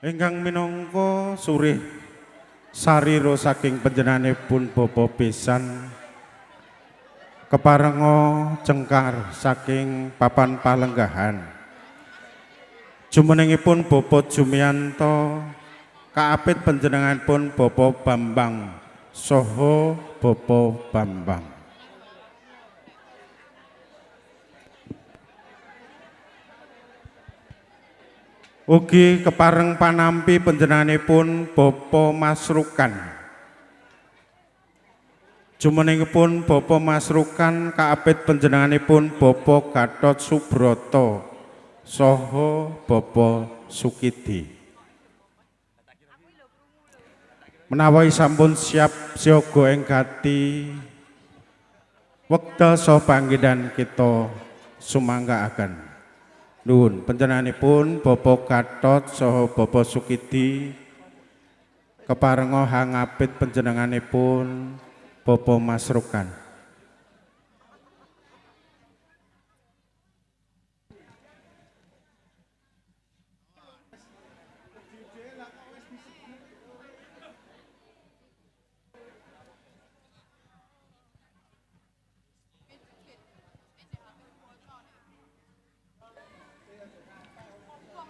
Ingkang minangka surih sarira saking panjenenganipun Bapak Besan keparenga cengkar saking papan palenggahan. Jumenengipun Bapak Jumianto kaapit panjenenganipun Bapak Bambang saha Bapak Bambang. Ugi kepareng panampi panjenenganipun Bapak Masrukan. Jumenengipun Bapak Masrukan kaapit panjenenganipun Bapak Gatot Subroto saha Bapak Sukidi. Menawi sampun siap siaga ing gati wekdal saha panggenan kita sumanggaaken. Nuwun panjenenganipun Bapak Gatot saha Bapak Sukidi keparenga hangapit panjenenganipun Bapak Masrukan.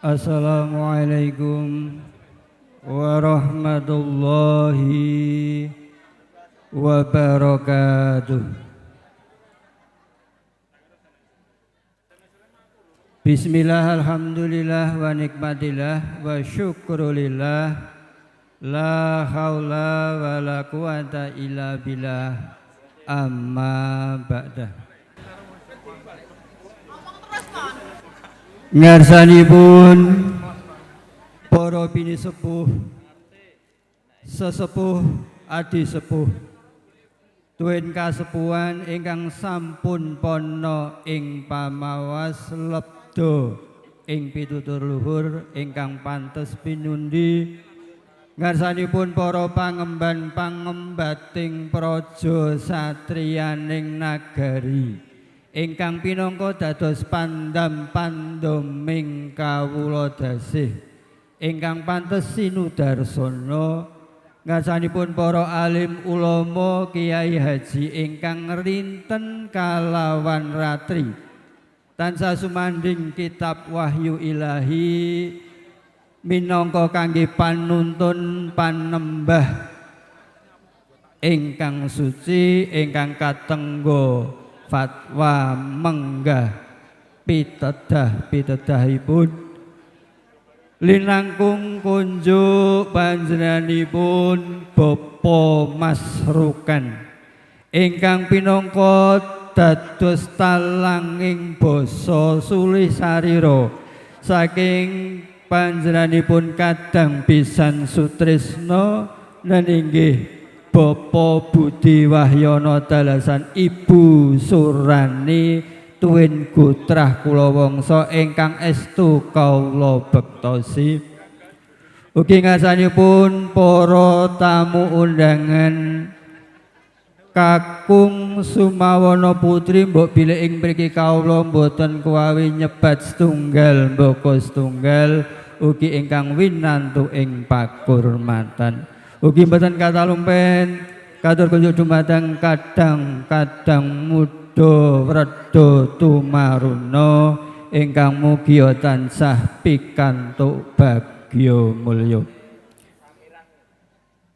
Assalamualaikum warahmatullahi wabarakatuh. Bismillah, alhamdulillah, wa nikmatillah, wa syukrulillah, la haula wa la quwata illa billah, amma ba'dah. Ngarsanipun para bini sepuh, sesepuh, adi sepuh, tuen kasepuhan ingkang sampun pona ing pamawas lebda ing pitutur luhur ingkang pantes pinundi. Ngarsanipun para pangemban pangembating praja satriyaning nagari ingkang pinangka dados pandam pandoming kawula dasih ingkang pantes sinudarsana. Ngarsanipun para alim ulama kiai haji ingkang rinten kalawan ratri tansah sumandhing kitab wahyu ilahi minangka kangge panuntun panembah ingkang suci ingkang katenggo fatwa menggah pitedah pitedahipun linangkung kunjuk panjenenganipun Bapak Masrukan ingkang pinangka dados talanging basa sulih sarira saking panjenenganipun Kadang Bisan Sutrisno lan inggih Bapak Budi Wahyono dalasan Ibu Surani tuwin gutrah kula wangsa ingkang estu kawula bektosi. Ugi ngarsanipun para tamu undangan kakung Sumawana Putri mbok bilih ing mriki kawula mboten kuwawi nyebat setunggal mbaka setunggal ugi ingkang winantu ing pakurmatan. Ugi mboten katalumpen katur kunjuk dumateng kadang-kadang muda wreda tumaruna ingkang mugi tansah pikantuk bagya mulya.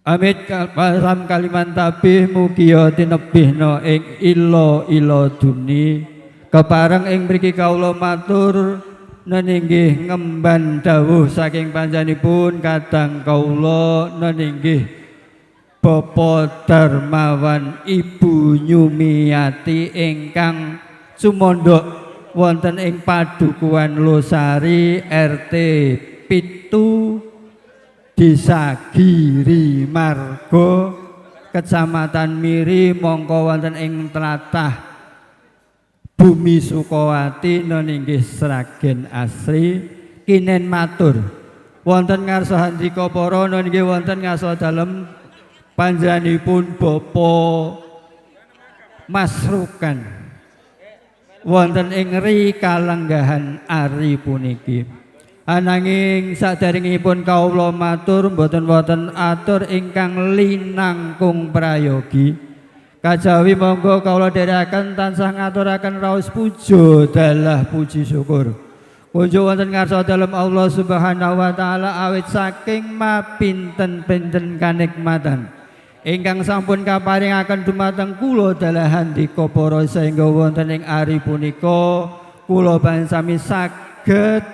Amit salam kaliman tabih mugi tinebihna ing ila-ila duni. Kepareng ing mriki kawula matur neninggih ngemban dawuh saking panjenenganipun kadang kawula neninggih Bapak Darmawan Ibu Nyumiati ingkang sumandhak wonten ing Padukuhan Losari RT 7 Desa Girimarga Kecamatan Miri mongko wonten ing tlatah Bumi Sukawati neninggih Sragen asri kinen matur wonten ngarsa handika para neninggih wonten ngarsa dalem panjenenganipun Bapak Masrukan wonten ing ri kalenggahan ari puniki. Ananging saderengipun kawula matur mboten wonten atur ingkang linangkung prayogi. Kajawi monggo kawula dherekaken tansah ngaturaken raos puja dalah puji syukur. Kunjuk wonten ngarsa dalem Allah Subhanahu wa taala awit saking mapinten-pinten kanikmatan ingkang sampun kaparingaken dumateng kula dalah handika para saengga wonten ing ari punika kula panjenengan sami saged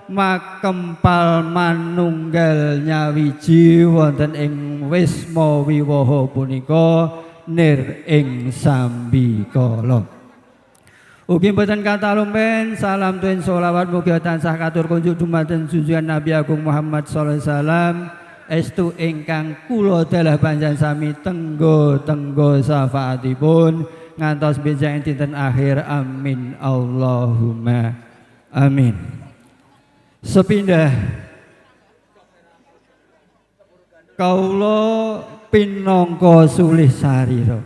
makempal manunggal nyawiji wonten ing wisma wiwaha punika nir ing sambikala. Ugi mboten katalumpen salam tuwin sholawat mugi tansah katur kunjuk dumateng junjungan Nabi Agung Muhammad sallallahu alaihi wasallam estu ingkang kula dalah panjenengan sami tenggo-tenggo syafaatipun ngantos benjang dinten akhir. Amin Allahumma amin. Sepindah kawula pinangka sulih sarira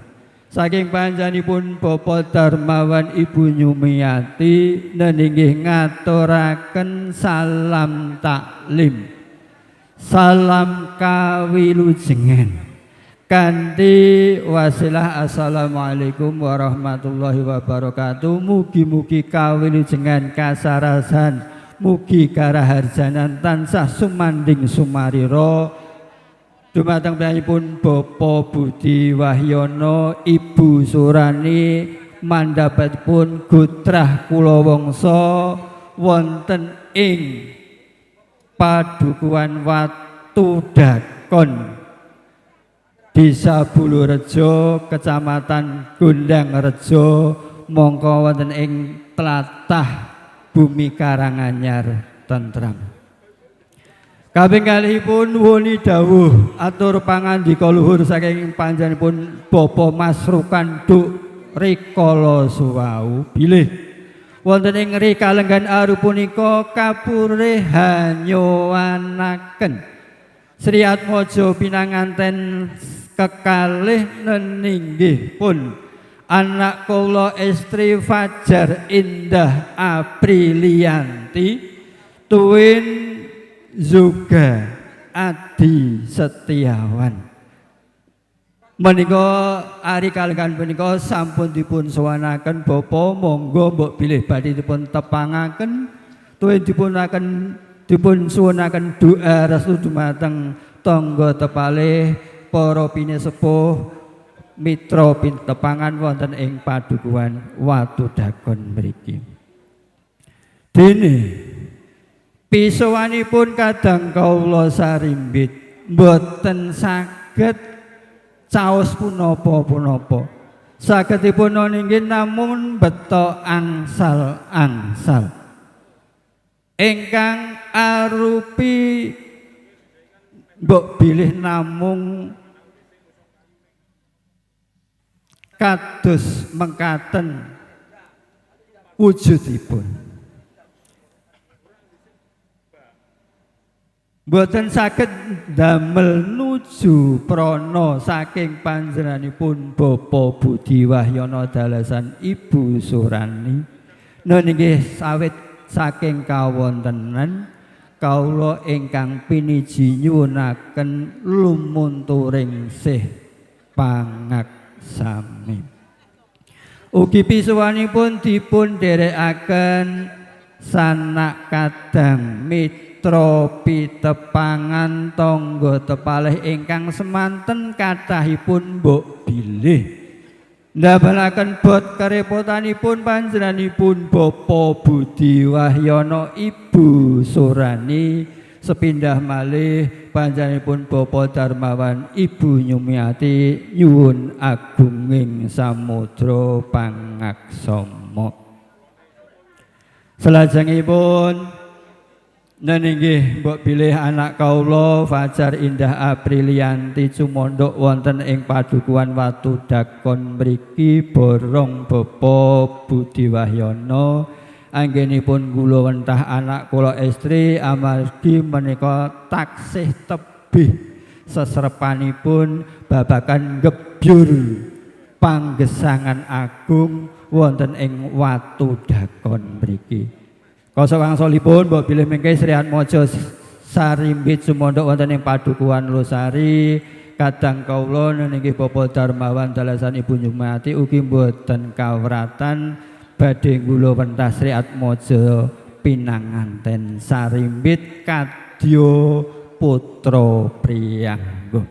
saking panjenenganipun Bapak Darmawan Ibu Nyumiati neninggih ngaturaken salam taklim, salam kawilujengan kanthi wasilah assalamualaikum warahmatullahi wabarakatuh. Mugi-mugi kawilujengan kasarasan, mugi karaharjanan tansah sumanding sumarira dumateng piyambakipun Bapak Budi Wahyono, Ibu Surani, mandhapipun Gotrah Kulawangsa wonten ing Padukuhan Watu Dakon, Desa Bulurejo, Kecamatan Gondangrejo, mongko wonten ing tlatah Bumi Karanganyar Tentrem. Kaping kalihipun nuwuni dawuh atur pangandika luhur saking panjenenganipun Bapak Masrukan Duk rikala suwau bilih wonten ing rikalenggan aru punika kapurih hanyowanaken Sri Atmojo pinanganten kekalih neninggih pun anak kula estri Fajar Indah Aprilianti tuwin Zuga Adi Setiawan. Menika ari kalenggan punika sampun dipun sowanaken Bapak, monggo mbok bilih badhe dipun tepangaken tuwin dipun suwunaken doa restu dumateng tangga tepalih para pinesepuh mitra pitepangan wonten ing Padukuhan Watu Dakon mriki. Dene pisowanipun kadang kawula sarimbit mboten saged caos punapa-punapa. Sagedipun nggih namung beto angsal-angsal ingkang arupi mbok bilih namung kados mengkaten wujudipun. Mboten saged ndamel nuju prana saking panjenenganipun Bapak Budi Wahyono dalasan Ibu Surani. Nggih sawit saking kawontenan kawula ingkang piniji nyuwunaken lumunturing sih pangaksami. Ugi pisuwanipun dipun dherekaken sanak kadang mitra pitepangan tangga tepalih ingkang semanten kathahipun mbok bilih ndamelaken bot kerepotanipun panjenenganipun Bapak Budi Wahyono Ibu Surani sepindah malih panjenenganipun Bapak Darmawan Ibu Nyumiati nyuwun agunging samudra pangaksama. Salajengipun neninggih mbok bilih anak kawula Fajar Indah Aprilianti cumondhok wonten ing Padukuhan Watu Dakon mriki borong Bapak Budi Wahyono anggenipun kula wentah anak kula estri amargi menika taksih tebih sesrepanipun babagan gebyur panggesangan agung wonten ing Watu Dakon mriki. Kosok wangsulipun mbok bilih mengke Sri Atmojo Sarimbit sumondok wonten ing Padukuhan Losari kadang kawula niki Bapak Darmawan dalasan Ibu Nyumati ugi mboten kawratan badhe kula wentas Sri Atmojo pinanganten Sarimbit kadya putra priyangga.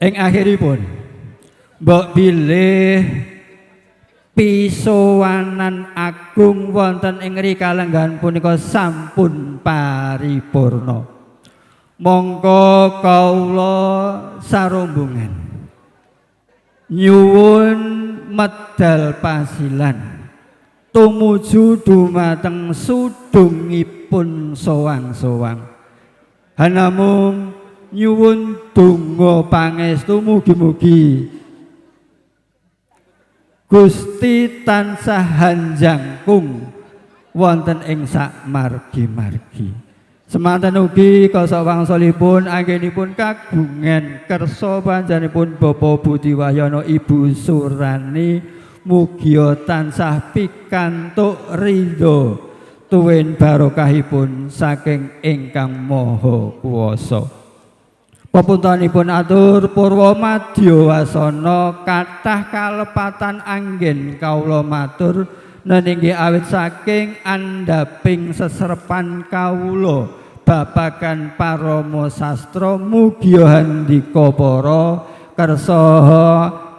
Ing akhiripun mbok bilih pisowanan agung wonten ing rikalenggahan punika sampun paripurna. Mongko kawula sarombongan nyuwun medal pasilan tumuju dumateng sudungipun sowang-sowang. Hanamung nyuwun donga pangestu mugi-mugi Gusti tansah hanjangkung wonten ing sak margi-margi. Semanten ugi kosok wangsulipun anggenipun kagungan kersa panjenenganipun Bapak Budi Wahyono Ibu Surani mugia tansah pikantuk ridho tuwin barokahipun saking ingkang Maha Kuwasa. Pepuntanipun atur purwa madya wasana kathah kalepatan anggen kawula matur neninggi awit saking andhaping seserpan kawula babagan parama sastra mugia handika para kersa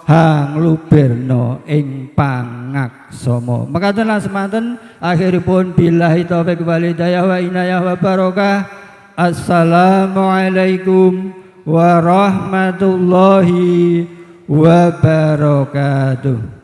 hangluberna ing pangaksama. Mekaten lan semanten akhiripun billahi taufik wal hidayah wa inayah wa barokah. Assalamualaikum warahmatullahi wabarakatuh.